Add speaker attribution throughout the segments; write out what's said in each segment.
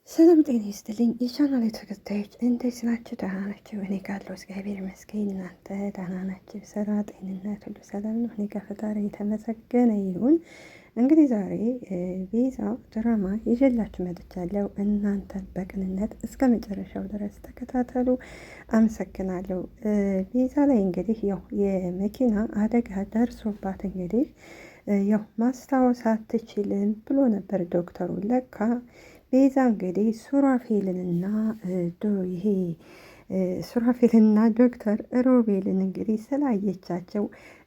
Speaker 1: ሰላም ጤና ይስጥልኝ የቻናል ተከታዮች እንዴት ናችሁ? ደህና ናችሁ? እኔ ጋር እግዚአብሔር ይመስገን። እናንተ ደህና ናችሁ? ስራ፣ ጤንነት ሁሉ ሰላም ነው? እኔ ጋር ፈጣሪ የተመሰገነ ይሁን። እንግዲህ ዛሬ ቤዛ ድራማ ይዤላችሁ መጥቻለሁ። እናንተ በቅንነት እስከ መጨረሻው ድረስ ተከታተሉ። አመሰግናለሁ። ቤዛ ላይ እንግዲህ ያው የመኪና አደጋ ደርሶባት እንግዲህ ያው ማስታወስ አትችልም ብሎ ነበር ዶክተሩ። ለካ ቤዛ እንግዲህ ሱራፌልንና ይሄ ሱራፌልንና ዶክተር ሮቤልን እንግዲህ ስላየቻቸው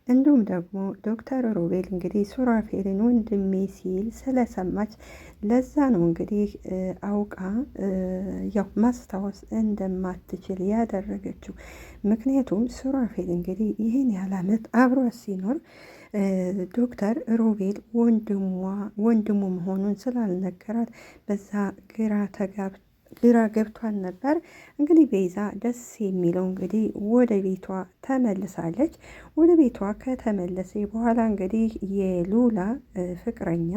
Speaker 1: እንዲሁም ደግሞ ዶክተር ሮቤል እንግዲህ ሱራፌልን ወንድሜ ሲል ስለሰማች ለዛ ነው እንግዲህ አውቃ ያው ማስታወስ እንደማትችል ያደረገችው። ምክንያቱም ሱራፌል እንግዲህ ይህን ያህል ዓመት አብሯት ሲኖር ዶክተር ሮቤል ወንድሙ መሆኑን ስላልነገራት በዛ ግራ ተጋብ ግራ ገብቷን ነበር። እንግዲህ ቤዛ ደስ የሚለው እንግዲህ ወደ ቤቷ ተመልሳለች። ወደ ቤቷ ከተመለሰ በኋላ እንግዲህ የሉላ ፍቅረኛ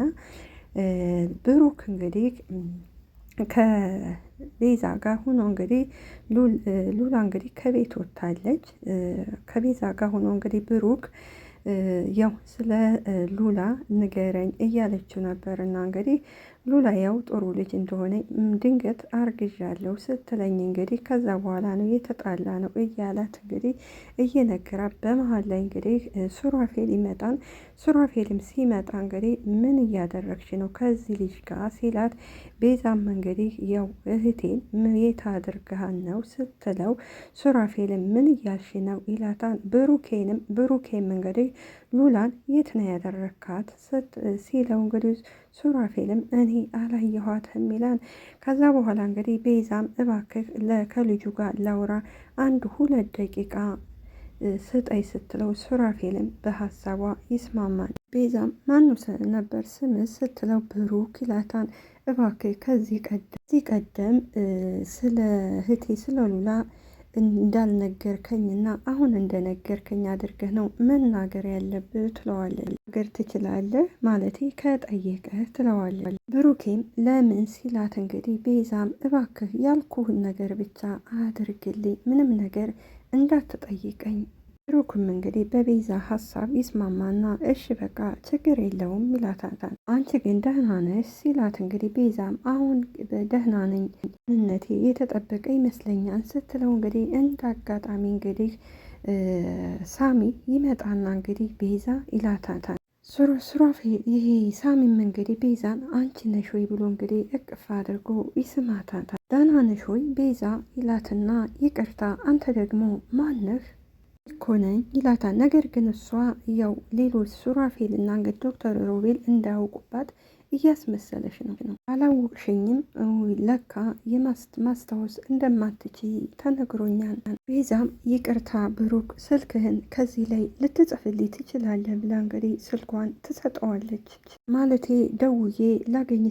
Speaker 1: ብሩክ እንግዲህ ከቤዛ ጋር ሆኖ እንግዲህ ሉላ እንግዲህ ከቤት ወጥታለች። ከቤዛ ጋር ሆኖ እንግዲህ ብሩክ ያው ስለ ሉላ ንገረኝ እያለችው ነበር። እና እንግዲህ ሉላ ያው ጥሩ ልጅ እንደሆነ ድንገት አርግዣለሁ ስትለኝ እንግዲህ ከዛ በኋላ ነው የተጣላ ነው እያላት እንግዲህ እየነገራት በመሀል ላይ እንግዲህ ሱራፌል ይመጣል። ሱራፌልም ሲመጣ እንግዲህ ምን እያደረግሽ ነው ከዚህ ልጅ ጋር ሲላት፣ ቤዛም እንግዲህ ያው እህቴን የት አድርገሃን ነው ስትለው፣ ሱራፌልም ምን እያልሽ ነው ይላታል። ብሩኬንም ብሩኬም እንግዲህ ሉላን የት ነው ያደረግካት ሲለው እንግዲህ ሱራፌልም እኔ አላየኋትም ይላል። ከዛ በኋላ እንግዲህ ቤዛም እባክህ ከልጁ ጋር ላውራ 1-2 ደቂቃ ስጠይ ስትለው ሱራፌልም በሀሳቧ ይስማማል። ቤዛም ማኑ ነበር ስም ስትለው ብሩክ ይላታል። እባክህ ከዚህ ቀደም ስለ እህቴ ስለ ሉላ እንዳልነገርከኝና አሁን እንደነገርከኝ አድርገህ ነው መናገር ያለብህ ትለዋለች። ነገር ትችላለህ ማለቴ ከጠየቀህ ትለዋለች። ብሩኬም ለምን ሲላት እንግዲህ ቤዛም እባክህ ያልኩህን ነገር ብቻ አድርግልኝ፣ ምንም ነገር እንዳትጠይቀኝ። ብሩክም እንግዲህ በቤዛ ሀሳብ ይስማማና እሺ በቃ ችግር የለውም ይላታታል። አንቺ ግን ደህና ነሽ ሲላት እንግዲህ ቤዛም አሁን ደህና ነኝ፣ ምንነቴ የተጠበቀ ይመስለኛል ስትለው እንግዲህ እንደ አጋጣሚ እንግዲህ ሳሚ ይመጣና እንግዲህ ቤዛ ይላታታል። ሱራፌ ይሄ ሳሚም እንግዲህ ቤዛን አንቺ ነሽ ወይ ብሎ እንግዲህ እቅፍ አድርጎ ይስማታታል። ደህና ነሽ ወይ ቤዛ ይላትና ይቅርታ አንተ ደግሞ ማነህ እኮ ነኝ ይላታል። ነገር ግን እሷ ያው ሌሎች ሱራፌል እና እንግዲህ ዶክተር ሮቤል እንዳያውቁባት እያስመሰለች ነው። አላወቅሽኝም ለካ የማስታወስ እንደማትችይ ተነግሮኛል። ቤዛም ይቅርታ ብሩክ ስልክህን ከዚህ ላይ ልትጽፍልኝ ትችላለህ ብላ እንግዲህ ስልኳን ትሰጠዋለች። ማለቴ ደውዬ ላገኝ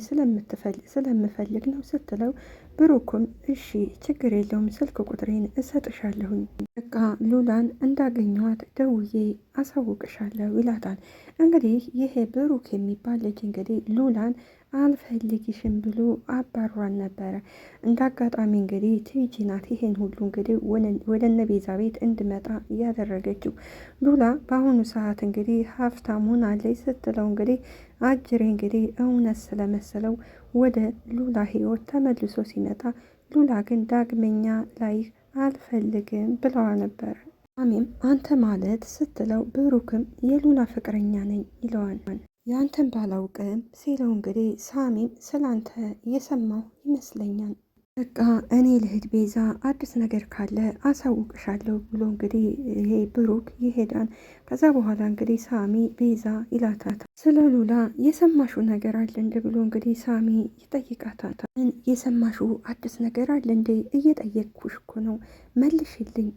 Speaker 1: ስለምፈልግ ነው ስትለው ብሩክም እሺ ችግር የለውም ስልክ ቁጥሬን እሰጥሻለሁኝ በቃ ሉላን እንዳገኘኋት ደውዬ አሳውቅሻለሁ ይላታል። እንግዲህ ይሄ ብሩክ የሚባል ልጅ እንግዲህ ሉላን አልፈልግሽም ብሎ አባሯን ነበረ። እንደ አጋጣሚ እንግዲህ ቲጂ ናት ይሄን ሁሉ እንግዲህ ወደ እነ ቤዛ ቤት እንድመጣ እያደረገችው። ሉላ በአሁኑ ሰዓት እንግዲህ ሀብታም ሆናለች ስትለው እንግዲህ አጅሬ እንግዲህ እውነት ስለመሰለው ወደ ሉላ ህይወት ተመልሶ ሲመጣ ሉላ ግን ዳግመኛ ላይህ አልፈልግም ብለዋ ነበር። አሜም አንተ ማለት ስትለው ብሩክም የሉላ ፍቅረኛ ነኝ ይለዋል። ያንተን ባላውቅም ሲለው እንግዲህ ሳሚም ስላንተ እየሰማሁ ይመስለኛል። በቃ እኔ ልሂድ ቤዛ፣ አዲስ ነገር ካለ አሳውቅሻለሁ ብሎ እንግዲህ ይሄ ብሩክ ይሄዳል። ከዛ በኋላ እንግዲህ ሳሚ ቤዛ ይላታል። ስለ ሉላ የሰማሹ ነገር አለ እንደ ብሎ እንግዲህ ሳሚ ይጠይቃታል። ምን የሰማሹ አዲስ ነገር አለ እንዴ? እየጠየቅኩሽ እኮ ነው፣ መልሽልኝ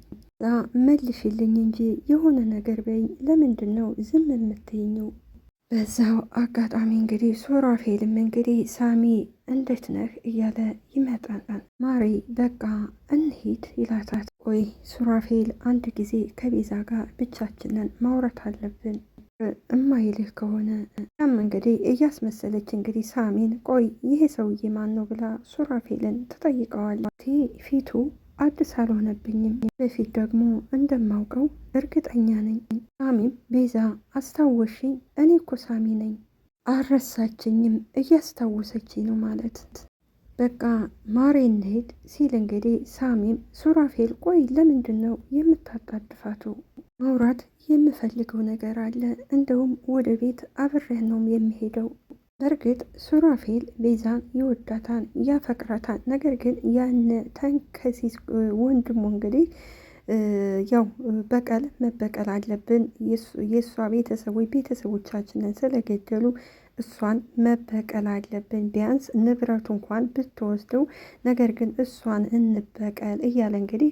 Speaker 1: መልሽልኝ እንጂ የሆነ ነገር በይኝ። ለምንድን ነው ዝም የምትይኝው? በዛው አጋጣሚ እንግዲህ ሱራፌልም እንግዲህ ሳሚ እንዴት ነህ እያለ ይመጣል። ማሪ በቃ እንሂድ ይላታል። ቆይ ሱራፌል አንድ ጊዜ ከቤዛ ጋር ብቻችንን ማውራት አለብን። እማይልህ ከሆነ ያም እንግዲህ እያስመሰለች እንግዲህ ሳሚን ቆይ ይሄ ሰውዬ ማን ነው ብላ ሱራፌልን ትጠይቀዋለች። ፊቱ አዲስ አልሆነብኝም፣ በፊት ደግሞ እንደማውቀው እርግጠኛ ነኝ። ሳሚም ቤዛ አስታወሽኝ፣ እኔ እኮ ሳሚ ነኝ፣ አልረሳችኝም፣ እያስታወሰችኝ ነው ማለት በቃ ማሬ እንሂድ ሲል እንግዲህ ሳሚም ሱራፌል ቆይ ለምንድን ነው የምታጣድፋቱ? ማውራት የምፈልገው ነገር አለ። እንደውም ወደ ቤት አብሬህ ነው የሚሄደው። በእርግጥ ሱራፌል ቤዛን ይወዳታን ያፈቅራታን። ነገር ግን ያን ተንከሲስ ወንድሙ እንግዲህ ያው በቀል መበቀል አለብን፣ የእሷ ቤተሰቦች ቤተሰቦቻችንን ስለገደሉ እሷን መበቀል አለብን። ቢያንስ ንብረቱ እንኳን ብትወስደው፣ ነገር ግን እሷን እንበቀል እያለ እንግዲህ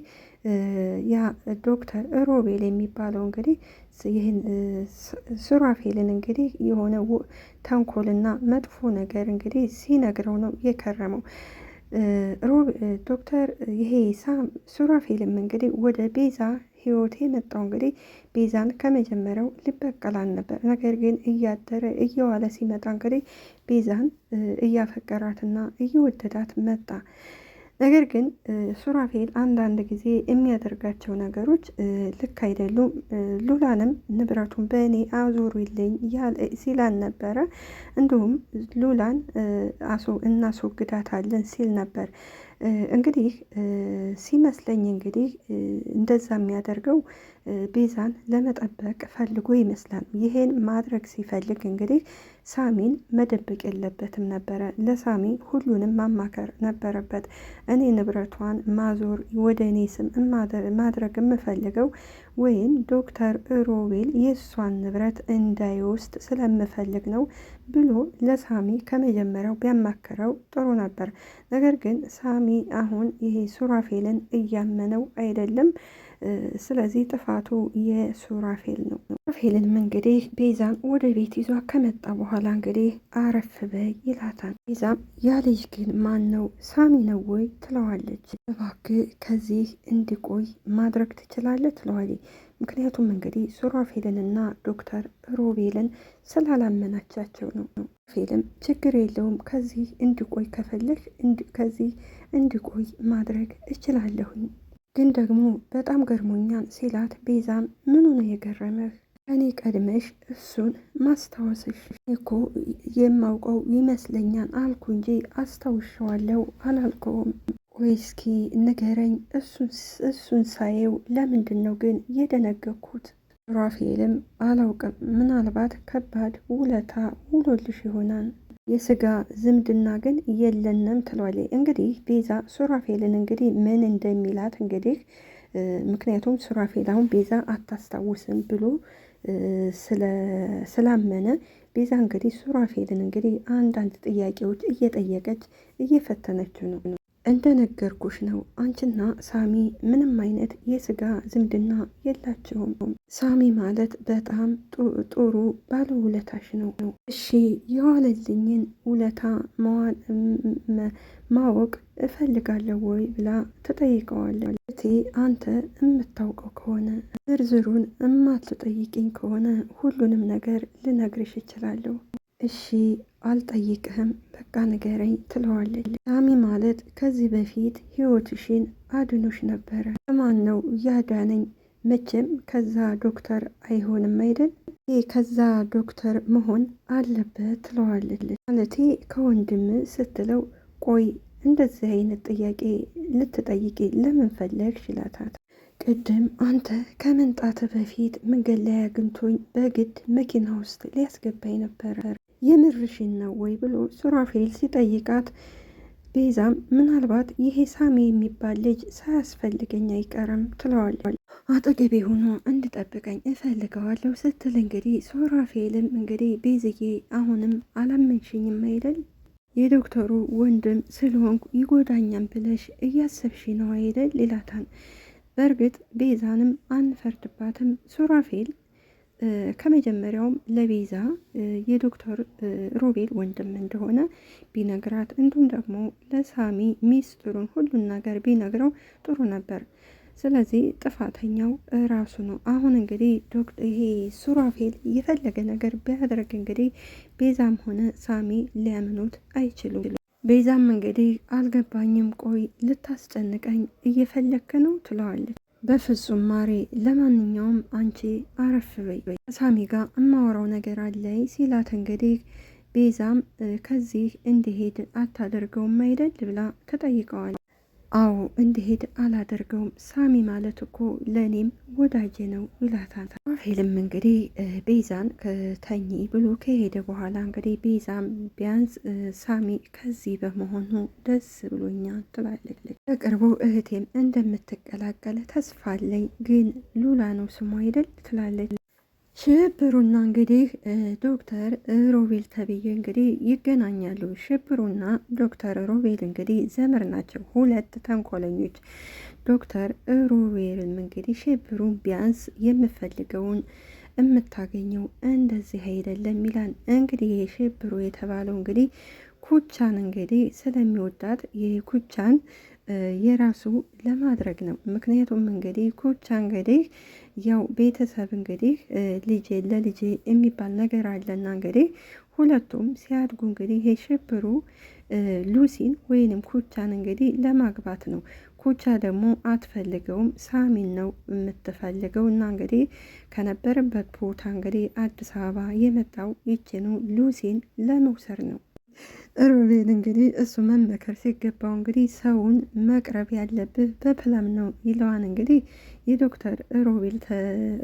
Speaker 1: ያ ዶክተር ሮቤል የሚባለው እንግዲህ ይህን ሱራፌልን እንግዲህ የሆነ ተንኮልና መጥፎ ነገር እንግዲህ ሲነግረው ነው የከረመው። ዶክተር ይሄ ሱራፌልም እንግዲህ ወደ ቤዛ ህይወት የመጣው እንግዲህ ቤዛን ከመጀመሪያው ሊበቀላን ነበር። ነገር ግን እያደረ እየዋለ ሲመጣ እንግዲህ ቤዛን እያፈቀራትና እየወደዳት መጣ። ነገር ግን ሱራፌል አንዳንድ ጊዜ የሚያደርጋቸው ነገሮች ልክ አይደሉም። ሉላንም ንብረቱን በእኔ አዙሩልኝ ሲላን ነበረ። እንዲሁም ሉላን እናስወግዳታለን ሲል ነበር። እንግዲህ ሲመስለኝ እንግዲህ እንደዛ የሚያደርገው ቤዛን ለመጠበቅ ፈልጎ ይመስላል። ይሄን ማድረግ ሲፈልግ እንግዲህ ሳሚን መደበቅ የለበትም ነበረ። ለሳሚ ሁሉንም ማማከር ነበረበት። እኔ ንብረቷን ማዞር ወደ እኔ ስም ማድረግ የምፈልገው ወይም ዶክተር ሮቤል የእሷን ንብረት እንዳይወስድ ስለምፈልግ ነው ብሎ ለሳሚ ከመጀመሪያው ቢያማክረው ጥሩ ነበር። ነገር ግን ሳሚ አሁን ይሄ ሱራፌልን እያመነው አይደለም። ስለዚህ ጥፋቱ የሱራፌል ነው። ሱራፌልንም እንግዲህ ቤዛን ወደ ቤት ይዟ ከመጣ በኋላ እንግዲህ አረፍ በይ ይላታል። ቤዛም ያ ልጅ ግን ማን ነው ሳሚ ነው ወይ ትለዋለች። እባክህ ከዚህ እንዲቆይ ማድረግ ትችላለህ ትለዋለች። ምክንያቱም እንግዲህ ሱራፌልንና ዶክተር ሮቤልን ስላላመናቻቸው ነው። ሱራፌልም ችግር የለውም ከዚህ እንዲቆይ ከፈለግ ከዚህ እንዲቆይ ማድረግ እችላለሁኝ ግን ደግሞ በጣም ገርሞኛል ሲላት፣ ቤዛም ምኑ ነው የገረመህ? እኔ ቀድመሽ እሱን ማስታወስሽ እኮ የማውቀው ይመስለኛል አልኩ እንጂ አስታውሸዋለሁ አላልከውም። ቆይ እስኪ ንገረኝ፣ እሱን ሳየው ለምንድን ነው ግን የደነገኩት? ራፌልም አላውቅም፣ ምናልባት ከባድ ውለታ ውሎልሽ ይሆናል የስጋ ዝምድና ግን የለንም ትሏለች። እንግዲህ ቤዛ ሱራፌልን እንግዲህ ምን እንደሚላት እንግዲህ ምክንያቱም ሱራፌል አሁን ቤዛ አታስታውስም ብሎ ስላመነ ቤዛ እንግዲህ ሱራፌልን እንግዲህ አንዳንድ ጥያቄዎች እየጠየቀች እየፈተነችው ነው። እንደነገርኩሽ ነው አንቺና ሳሚ ምንም አይነት የስጋ ዝምድና የላቸውም። ሳሚ ማለት በጣም ጥሩ ባለውለታሽ ነው። እሺ የዋለልኝን ውለታ ማወቅ እፈልጋለሁ ወይ ብላ ትጠይቀዋለች። እቴ አንተ የምታውቀው ከሆነ ዝርዝሩን እማትጠይቅኝ ከሆነ ሁሉንም ነገር ልነግርሽ እችላለሁ። እሺ አልጠይቅህም፣ በቃ ንገረኝ ትለዋለች። ሳሚ ማለት ከዚህ በፊት ህይወትሽን አድኖሽ ነበረ። ማን ነው ያዳነኝ? መቼም ከዛ ዶክተር አይሆንም አይደል? ይህ ከዛ ዶክተር መሆን አለበት ትለዋለች። ማለቴ ከወንድም ስትለው ቆይ እንደዚህ አይነት ጥያቄ ልትጠይቂ ለምን ፈለግሽ? ይላታል። ቅድም አንተ ከመምጣትህ በፊት መንገድ ላይ አግኝቶኝ በግድ መኪና ውስጥ ሊያስገባኝ ነበረ የምርሽን ነው ወይ ብሎ ሱራፌል ሲጠይቃት ቤዛም ምናልባት ይሄ ሳሚ የሚባል ልጅ ሳያስፈልገኝ አይቀርም ትለዋለች። አጠገቤ ሆኖ እንድጠብቀኝ እፈልገዋለሁ ስትል እንግዲህ ሱራፌልም እንግዲህ ቤዝዬ አሁንም አላመንሽኝም አይደል? የዶክተሩ ወንድም ስለሆንኩ ይጎዳኛም ብለሽ እያሰብሽ ነው አይደል? ይላታል። በእርግጥ ቤዛንም አንፈርድባትም ሱራፌል ከመጀመሪያውም ለቤዛ የዶክተር ሮቤል ወንድም እንደሆነ ቢነግራት እንዲሁም ደግሞ ለሳሚ ሚስጥሩን ሁሉን ነገር ቢነግረው ጥሩ ነበር። ስለዚህ ጥፋተኛው ራሱ ነው። አሁን እንግዲህ ይሄ ሱራፌል የፈለገ ነገር ቢያደርግ እንግዲህ ቤዛም ሆነ ሳሚ ሊያምኑት አይችሉም። ቤዛም እንግዲህ አልገባኝም፣ ቆይ ልታስጨንቀኝ እየፈለክ ነው ትለዋለች። በፍጹም ማሬ፣ ለማንኛውም አንቺ አረፍ በይ፣ ከሳሚ ጋር እማወራው ነገር አለኝ ሲላት እንግዲህ ቤዛም ከዚህ እንዲሄድ አታደርገውም አይደል ብላ ተጠይቀዋል። አዎ እንዲሄድ አላደርገውም፣ ሳሚ ማለት እኮ ለእኔም ወዳጄ ነው ይላታል። ራፌልም እንግዲህ ቤዛን ከተኝ ብሎ ከሄደ በኋላ እንግዲህ ቤዛም ቢያንስ ሳሚ ከዚህ በመሆኑ ደስ ብሎኛል ትላለች። በቅርቡ እህቴም እንደምትቀላቀል ተስፋ አለኝ፣ ግን ሉላ ነው ስሟ አይደል ትላለች። ሽብሩና እንግዲህ ዶክተር ሮቤል ተብዬ እንግዲህ ይገናኛሉ። ሽብሩና ዶክተር ሮቤል እንግዲህ ዘመር ናቸው፣ ሁለት ተንኮለኞች። ዶክተር ሮቤልም እንግዲህ ሽብሩን ቢያንስ የምፈልገውን የምታገኘው እንደዚህ አይደለም ይላል። እንግዲህ ሽብሩ የተባለው እንግዲህ ኩቻን እንግዲህ ስለሚወዳት የኩቻን የራሱ ለማድረግ ነው። ምክንያቱም እንግዲህ ኩቻ እንግዲህ ያው ቤተሰብ እንግዲህ ልጄ ለልጄ የሚባል ነገር አለና እንግዲህ ሁለቱም ሲያድጉ እንግዲህ የሽብሩ ሉሲን ወይንም ኩቻን እንግዲህ ለማግባት ነው። ኩቻ ደግሞ አትፈልገውም፣ ሳሚን ነው የምትፈልገው። እና እንግዲህ ከነበረበት ቦታ እንግዲህ አዲስ አበባ የመጣው ይችኑ ሉሲን ለመውሰድ ነው። ሮቤል እንግዲህ እሱ መመከር ሲገባው እንግዲህ ሰውን መቅረብ ያለብህ በፕላን ነው ይለዋን። እንግዲህ የዶክተር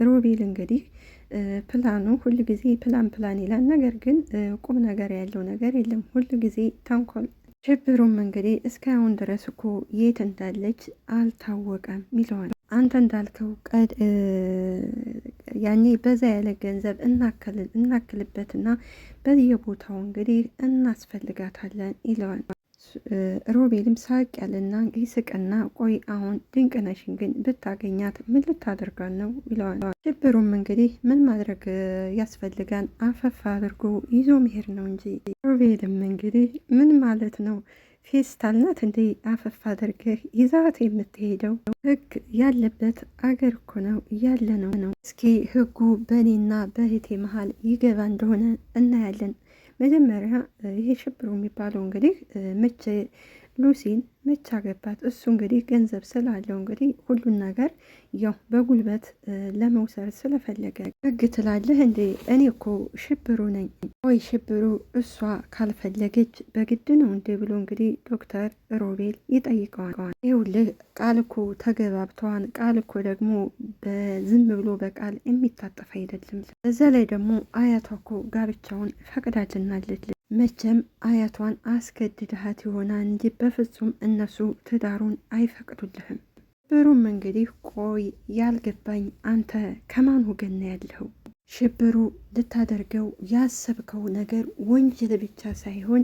Speaker 1: ሮቤል እንግዲህ ፕላኑ ሁል ጊዜ plan plan ይላል። ነገር ግን ቁም ነገር ያለው ነገር የለም። ሁል ጊዜ ተንኮል። ሽብሩም እንግዲህ እስካሁን ድረስ እኮ የት እንዳለች አልታወቀም ይለዋል። አንተ እንዳልከው ቀድ ያኔ በዛ ያለ ገንዘብ እናክልበትና በየቦታው እንግዲህ እናስፈልጋታለን ይለዋል። ሮቤልም ሳቅ ያለና ይስቅና ቆይ አሁን ድንቅነሽን ግን ብታገኛት ምን ልታደርጋት ነው ይለዋል። ሽብሩም እንግዲህ ምን ማድረግ ያስፈልጋል አፈፍ አድርጎ ይዞ መሄድ ነው እንጂ። ሮቤልም እንግዲህ ምን ማለት ነው ፌስታል ናት እንዴ አፈፍ አድርገህ ይዛት የምትሄደው? ህግ ያለበት አገር እኮ ነው ያለ ነው ነው። እስኪ ህጉ በእኔና በእህቴ መሀል ይገባ እንደሆነ እናያለን። መጀመሪያ ይሄ ሽብሩ የሚባለው እንግዲህ መቼ ሉሲን መቼ አገባት? እሱ እንግዲህ ገንዘብ ስላለው እንግዲህ ሁሉን ነገር ያው በጉልበት ለመውሰድ ስለፈለገ ህግ ትላለህ እንዴ? እኔ እኮ ሽብሩ ነኝ። ወይ ሽብሩ እሷ ካልፈለገች በግድ ነው እንዴ ብሎ እንግዲህ ዶክተር ሮቤል ይጠይቀዋል። ይኸውልህ ቃል እኮ ተገባብተዋን፣ ቃል እኮ ደግሞ በዝም ብሎ በቃል የሚታጠፍ አይደለም። በዛ ላይ ደግሞ አያቷ እኮ ጋብቻውን ፈቅዳልናለች። መቼም አያቷን አስገድድሃት ይሆናል እንጂ በፍጹም እነሱ ትዳሩን አይፈቅዱልህም። ብሩም እንግዲህ ቆይ ያልገባኝ አንተ ከማን ወገን ነው ያለኸው? ሽብሩ ልታደርገው ያሰብከው ነገር ወንጀል ብቻ ሳይሆን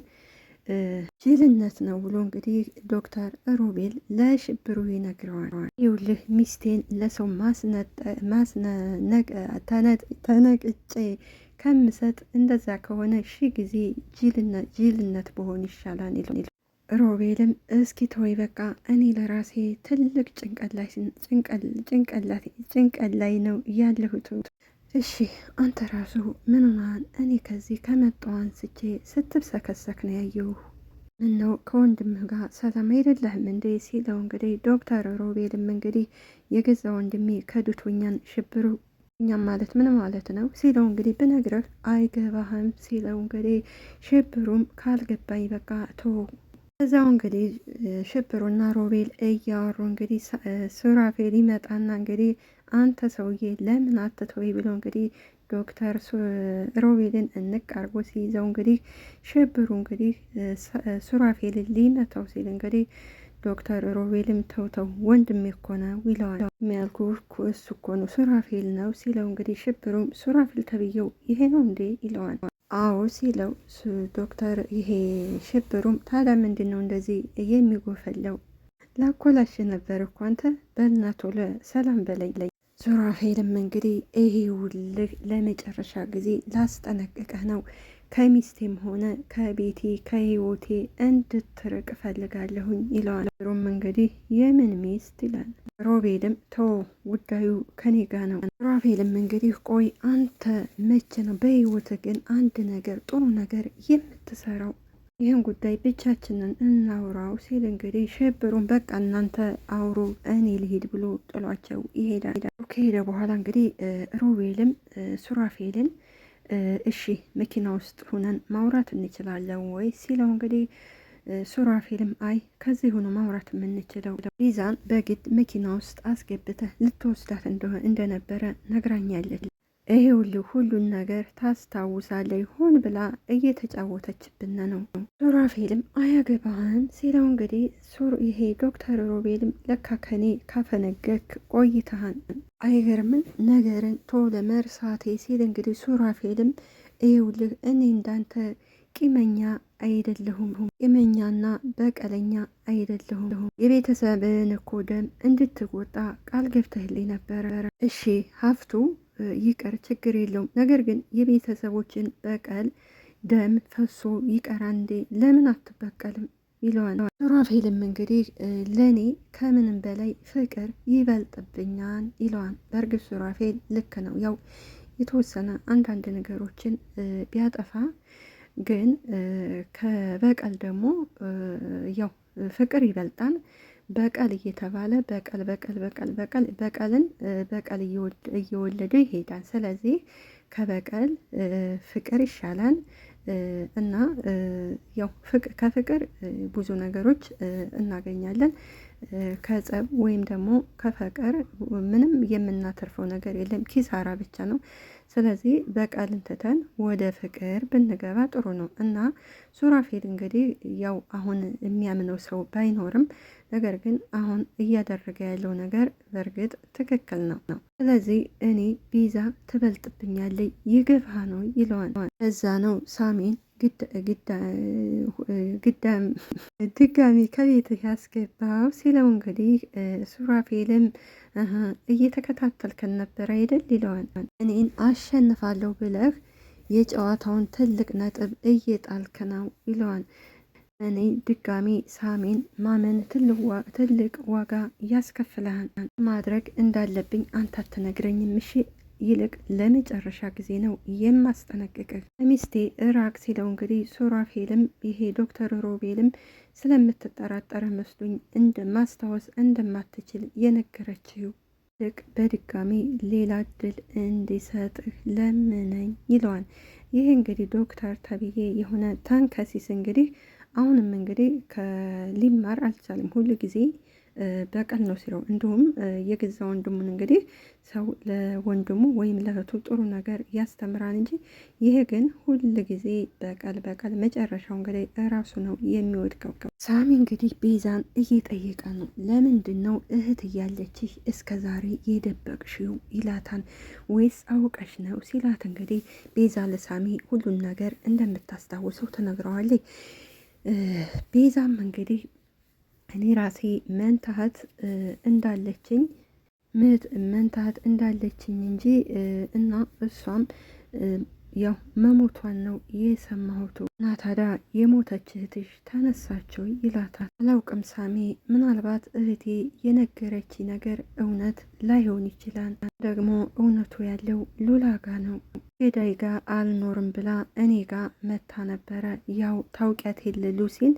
Speaker 1: ጅልነት ነው ብሎ እንግዲህ ዶክተር ሮቤል ለሽብሩ ይነግረዋል። ይኸውልህ ሚስቴን ለሰው ማስነቅ ተነቅጬ ከምሰጥ እንደዛ ከሆነ ሺ ጊዜ ጅልነት በሆን ይሻላል ይለው። ሮቤልም እስኪ ተወይ በቃ እኔ ለራሴ ትልቅ ጭንቀት ላይ ነው ያለሁት። እሺ አንተ ራሱ ምንናን እኔ ከዚህ ከመጣሁ አንስቼ ስትብሰከሰክ ነው ያየሁ። ምነው ከወንድምህ ጋር ሰላም አይደለህም እንዴ? ሲለው እንግዲህ ዶክተር ሮቤልም እንግዲህ የገዛ ወንድሜ ከድቶኛን ሽብሩ እኛም ማለት ምን ማለት ነው ሲለው እንግዲህ ብነግርህ አይገባህም ሲለው እንግዲህ ሽብሩም ካልገባኝ በቃ ተው። እዛው እንግዲህ ሽብሩና ሮቤል እያወሩ እንግዲህ ሱራፌል ይመጣና እንግዲህ አንተ ሰውዬ ለምን አትተወይ ብሎ እንግዲህ ዶክተር ሮቤልን እንቅ አርጎ ሲይዘው እንግዲህ ሽብሩ እንግዲህ ሱራፌልን ሊመታው ሲል እንግዲህ ዶክተር ሮቤልም ተውተው ወንድሜ እኮ ነው ይለዋል። የሚያልኩ እሱ እኮ ነው ሱራፌል ነው ሲለው እንግዲህ ሽብሩም ሱራፌል ተብዬው ይሄ ነው እንዴ ይለዋል። አዎ ሲለው ዶክተር ይሄ ሽብሩም ታዲያ ምንድን ነው እንደዚህ የሚጎፈለው? ላኮላሽ ነበር እኮ አንተ በእናቶ ለሰላም በለኝ። ሱራፌልም እንግዲህ ይሄ ውልህ ለመጨረሻ ጊዜ ላስጠነቅቀህ ነው። ከሚስቴም ሆነ ከቤቴ ከህይወቴ እንድትርቅ እፈልጋለሁኝ ይለዋል። ሩም እንግዲህ የምን ሚስት ይላል። ሮቤልም ተው ጉዳዩ ከኔ ጋ ነው። ሮቤልም እንግዲህ ቆይ አንተ መቼ ነው በህይወት ግን አንድ ነገር ጥሩ ነገር የምትሰራው? ይህን ጉዳይ ብቻችንን እናውራው ሲል እንግዲህ ሽብሩን በቃ እናንተ አውሩ እኔ ልሂድ ብሎ ጥሏቸው ይሄዳል። ከሄደ በኋላ እንግዲህ ሮቤልም ሱራፌልን እሺ መኪና ውስጥ ሁነን ማውራት እንችላለን ወይ ሲለው እንግዲህ ሱራፌልም አይ ከዚህ ሆኖ ማውራት የምንችለው ቤዛን በግድ መኪና ውስጥ አስገብተህ ልትወስዳት እንደነበረ ነግራኛለች። ይሄውልህ ሁሉን ነገር ታስታውሳለህ፣ ሆን ብላ እየተጫወተችብን ነው። ሱራፌልም አያገባህም ሲለው እንግዲህ ይሄ ዶክተር ሮቤልም ለካ ከኔ ካፈነገክ ቆይተሃን አይገርምን ነገርን ቶሎ መርሳቴ ሲል እንግዲህ ሱራፌልም ይኸውልህ እኔ እንዳንተ ቂመኛ አይደለሁም፣ ቂመኛና በቀለኛ አይደለሁም። የቤተሰብን እኮ ደም እንድትወጣ ቃል ገብተህልኝ ነበረ። እሺ ሀብቱ ይቀር ችግር የለውም። ነገር ግን የቤተሰቦችን በቀል ደም ፈሶ ይቀር እንዴ? ለምን አትበቀልም? ይለዋል። ሱራፌልም እንግዲህ ለእኔ ከምንም በላይ ፍቅር ይበልጥብኛል ይለዋል። በእርግጥ ሱራፌል ልክ ነው። ያው የተወሰነ አንዳንድ ነገሮችን ቢያጠፋ ግን ከበቀል ደግሞ ያው ፍቅር ይበልጣል። በቀል እየተባለ በቀል በቀል በቀል በቀል በቀልን በቀል እየወለደ ይሄዳል። ስለዚህ ከበቀል ፍቅር ይሻላል እና ያው ከፍቅር ብዙ ነገሮች እናገኛለን። ከጸብ ወይም ደግሞ ከፍቅር ምንም የምናተርፈው ነገር የለም፣ ኪሳራ ብቻ ነው። ስለዚህ በቀልን ትተን ወደ ፍቅር ብንገባ ጥሩ ነው እና ሱራፌል እንግዲህ ያው አሁን የሚያምነው ሰው ባይኖርም ነገር ግን አሁን እያደረገ ያለው ነገር በእርግጥ ትክክል ነው። ስለዚህ እኔ ቤዛ ትበልጥብኛለች ይገባ ነው ይለዋል። እዛ ነው ሳሚን ድጋሚ ከቤት ያስገባው ሲለው እንግዲህ ሱራፌልም እየተከታተልከን ነበር አይደል ይለዋል። እኔን አሸንፋለሁ ብለህ የጨዋታውን ትልቅ ነጥብ እየጣልክ ነው ይለዋል። እኔ ድጋሚ ሳሚን ማመን ትልቅ ዋጋ ያስከፍልሃል። ማድረግ እንዳለብኝ አንተ አትነግረኝም እሺ ይልቅ ለመጨረሻ ጊዜ ነው የማስጠነቅቅህ፣ ሚስቴ እራቅ ሲለው እንግዲህ ሱራፌልም ይሄ ዶክተር ሮቤልም ስለምትጠራጠረ መስሎኝ ማስታወስ እንደማትችል የነገረችው ልቅ በድጋሚ ሌላ እድል እንዲሰጥህ ለምነኝ ይለዋል። ይህ እንግዲህ ዶክተር ተብዬ የሆነ ታንከሲስ እንግዲህ አሁንም እንግዲህ ከሊማር አልቻለም ሁሉ ጊዜ በቀል ነው ሲለው፣ እንዲሁም የገዛ ወንድሙን እንግዲህ ሰው ለወንድሙ ወይም ለእህቱ ጥሩ ነገር ያስተምራል እንጂ ይሄ ግን ሁል ጊዜ በቀል በቀል፣ መጨረሻው እንግዲህ እራሱ ነው የሚወድቀው። ሳሚ እንግዲህ ቤዛን እየጠየቀ ነው። ለምንድን ነው እህት እያለችህ እስከ ዛሬ የደበቅሽው ይላታል። ወይስ አውቀሽ ነው ሲላት እንግዲህ ቤዛ ለሳሚ ሁሉን ነገር እንደምታስታውሰው ትነግረዋለች። ቤዛም እንግዲህ እኔ ራሴ መንታት እንዳለችኝ መንታት እንዳለችኝ እንጂ እና እሷም ያው መሞቷን ነው የሰማሁት። እና ታዲያ የሞተች እህትሽ ተነሳቸው ይላታል። አላውቅም ሳሜ፣ ምናልባት እህቴ የነገረች ነገር እውነት ላይሆን ይችላል። ደግሞ እውነቱ ያለው ሉላ ጋ ነው። ገዳይ ጋ አልኖርም ብላ እኔ ጋ መታ ነበረ። ያው ታውቂያት የለ ሉሲን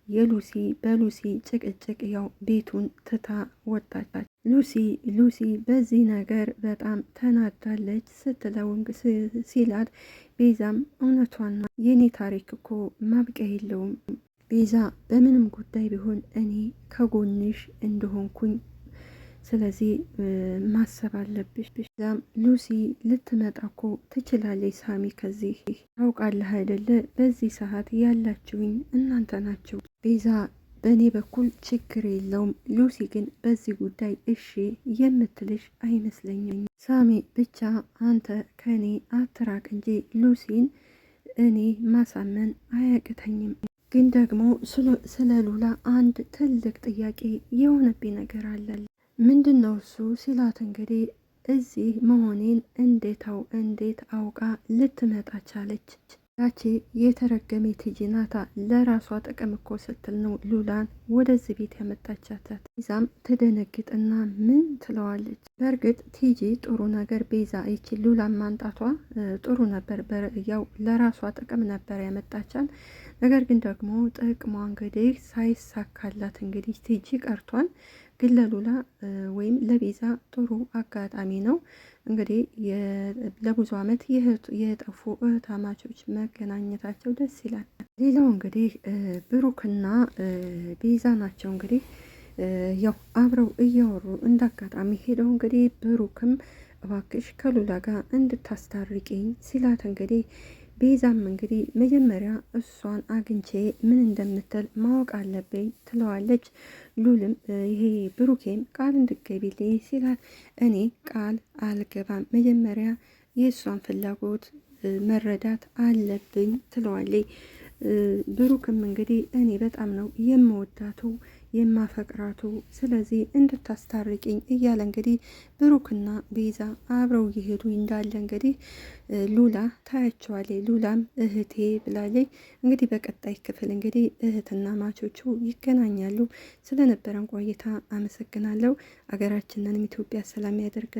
Speaker 1: የሉሲ በሉሲ ጭቅጭቅ ያው ቤቱን ትታ ወጣች። ሉሲ ሉሲ በዚህ ነገር በጣም ተናዳለች ስትለው ሲላት፣ ቤዛም እውነቷን ነው የኔ ታሪክ እኮ ማብቂያ የለውም። ቤዛ በምንም ጉዳይ ቢሆን እኔ ከጎንሽ እንደሆንኩኝ ስለዚህ ማሰብ አለብሽ። ዛም ሉሲ ልትመጣ እኮ ትችላለች። ሳሚ ከዚህ ታውቃለህ አይደለ? በዚህ ሰዓት ያላችሁኝ እናንተ ናቸው። ቤዛ በእኔ በኩል ችግር የለውም። ሉሲ ግን በዚህ ጉዳይ እሺ የምትልሽ አይመስለኝም። ሳሚ ብቻ አንተ ከእኔ አትራቅ እንጂ ሉሲን እኔ ማሳመን አያቅተኝም። ግን ደግሞ ስለ ሉላ አንድ ትልቅ ጥያቄ የሆነብኝ ነገር አለ። ምንድን ነው እሱ ሲላት እንግዲህ እዚህ መሆኔን እንዴት አውቃ ልትመጣ ቻለች? ያቺ የተረገመ ቲጂ ናታ ለራሷ ጥቅም እኮ ስትል ነው ሉላን ወደዚህ ቤት ያመጣቻት። ቤዛም ትደነግጥና ምን ትለዋለች። በእርግጥ ቲጂ ጥሩ ነገር ቤዛ ይቺ ሉላን ማንጣቷ ጥሩ ነበር፣ ያው ለራሷ ጥቅም ነበር ያመጣቻት። ነገር ግን ደግሞ ጥቅሟ እንግዲህ ሳይሳካላት እንግዲህ ቲጂ ቀርቷል። ግን ለሉላ ወይም ለቤዛ ጥሩ አጋጣሚ ነው። እንግዲህ ለብዙ ዓመት የጠፉ እህታማቾች መገናኘታቸው ደስ ይላል። ሌላው እንግዲህ ብሩክና ቤዛ ናቸው። እንግዲህ ያው አብረው እያወሩ እንዳጋጣሚ ሄደው እንግዲህ ብሩክም እባክሽ ከሉላ ጋር እንድታስታርቂኝ ሲላት እንግዲህ ቤዛም እንግዲህ መጀመሪያ እሷን አግኝቼ ምን እንደምትል ማወቅ አለብኝ ትለዋለች። ሉልም ይሄ ብሩኬም ቃል እንድገቢልኝ ሲላት እኔ ቃል አልገባም፣ መጀመሪያ የእሷን ፍላጎት መረዳት አለብኝ ትለዋለች። ብሩክም እንግዲህ እኔ በጣም ነው የምወዳቱ የማፈቅራቱ ስለዚህ እንድታስታርቂኝ እያለ እንግዲህ ብሩክና ቤዛ አብረው እየሄዱ እንዳለ እንግዲህ ሉላ ታያቸዋለች። ሉላም እህቴ ብላለች። እንግዲህ በቀጣይ ክፍል እንግዲህ እህትና ማቾቹ ይገናኛሉ። ስለነበረን ቆይታ አመሰግናለሁ። አገራችንንም ኢትዮጵያ ሰላም ያደርግ።